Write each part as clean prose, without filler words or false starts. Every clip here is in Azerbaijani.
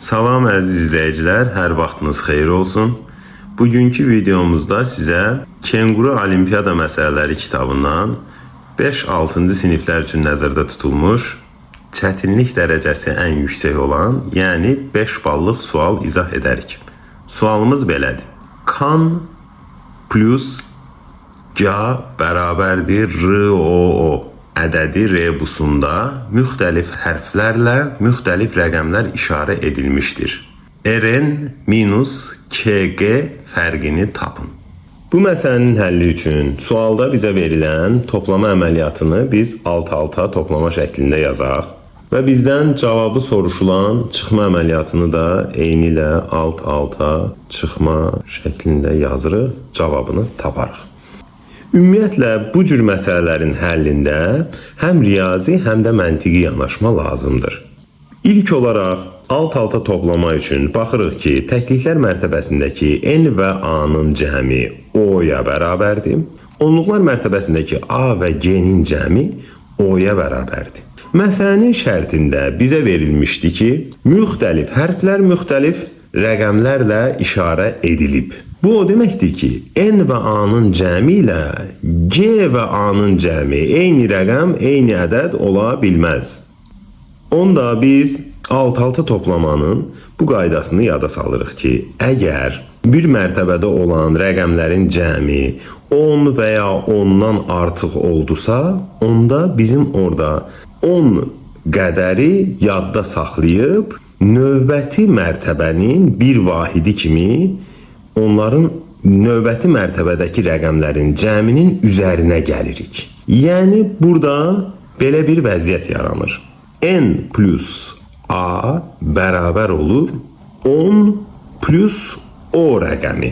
Salam əziz izləyicilər, hər vaxtınız xeyir olsun. Bugünkü videomuzda sizə Kenguru Olimpiyada məsələləri kitabından 5-6-cı siniflər üçün nəzərdə tutulmuş çətinlik dərəcəsi ən yüksək olan, yəni 5 ballıq sual izah edərik. Sualımız belədir. Kan plus G bərabərdir R O O ədədi rebusunda müxtəlif hərflərlə müxtəlif rəqəmlər işarə edilmişdir. Rn minus KG fərqini tapın. Bu məsələnin həlli üçün sualda bizə verilən toplama əməliyyatını biz alt-alta toplama şəklində yazaq və bizdən cavabı soruşulan çıxma əməliyyatını da eyni ilə alt-alta çıxma şəklində yazırıq, cavabını taparıq. Ümumiyyətlə bu cür məsələlərin həllində həm riyazi, həm də məntiqi yanaşma lazımdır. İlk olaraq alt-alta toplama üçün baxırıq ki, təkliklər mərtəbəsindəki n və a-nın cəmi o-ya bərabərdir. Onluqlar mərtəbəsindəki a və g-nin cəmi o-ya bərabərdir. Məsələnin şərtində bizə verilmişdi ki, müxtəlif hərflər müxtəlif rəqəmlərlə işarə edilib. Bu o deməkdir ki, n və a-nın cəmi ilə g və a-nın cəmi eyni rəqəm, eyni ədəd ola bilməz. Onda biz alt-alta toplamanın bu qaydasını yada salırıq ki, əgər bir mərtəbədə olan rəqəmlərin cəmi 10 və ya 10-dan artıq oldusa, onda bizim orada 10 qədəri yadda saxlayıb növbəti mərtəbənin bir vahidi kimi onların növbəti mərtəbədəki rəqəmlərin cəminin üzərinə gəlirik. Yəni burada belə bir vəziyyət yaranır. N plus A bərabər olur 10 plus O rəqəmi.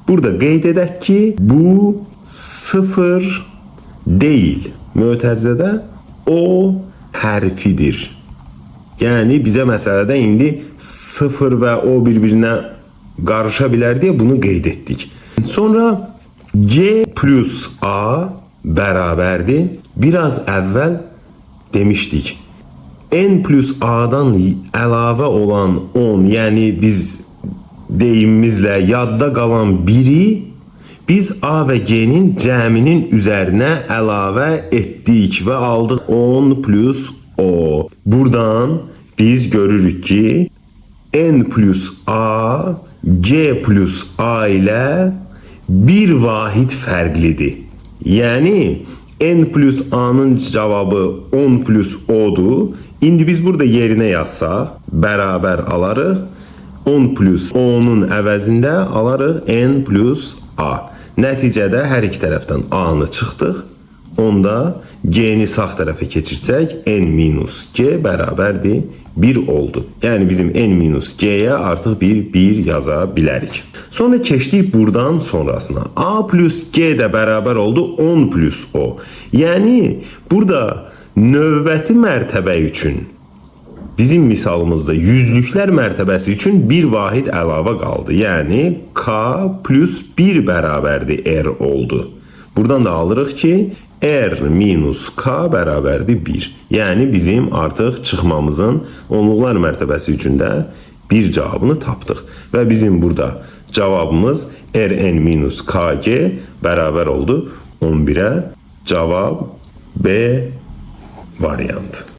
Burada qeyd edək ki, bu 0 deyil. Mötərizədə O hərfidir. Yəni bizə məsələdə indi 0 və O bir-birinə qarışa bilər deyə bunu qeyd etdik. Sonra G plus A bərabərdir. Biraz əvvəl demişdik. N plus A-dan əlavə olan 10, yəni biz deyimimizlə yadda qalan 1-i biz A və G-nin cəminin üzərinə əlavə etdik və aldıq 10 plus O. Buradan biz görürük ki, N plus A, G plus A ilə bir vahid fərqlidir. Yəni N plus A-nın cavabı 10 plus O-dur. İndi biz burada yerinə yazsaq, bərabər alarıq. 10 plus O-nun əvəzində alarıq N plus A. Nəticədə hər iki tərəfdən A-nı çıxdıq. Onda G-ni sağ tərəfə keçirsək, N minus G bərabərdir 1 oldu. Yəni bizim N minus G-yə artıq bir 1 yaza bilərik. Sonra keçdik buradan sonrasına. A plus G də bərabər oldu 10 plus O. Yəni burada növbəti mərtəbə üçün bizim misalımızda yüzlüklər mərtəbəsi üçün bir vahid əlavə qaldı. Yəni K plus 1 bərabərdir R oldu. Buradan da alırıq ki, R minus K bərabərdir 1. Yəni bizim artıq çıxmamızın onluqlar mərtəbəsi üçün də bir cavabını tapdıq. Və bizim burada cavabımız Rn minus KG bərabər oldu 11-ə. Cavab B variantı.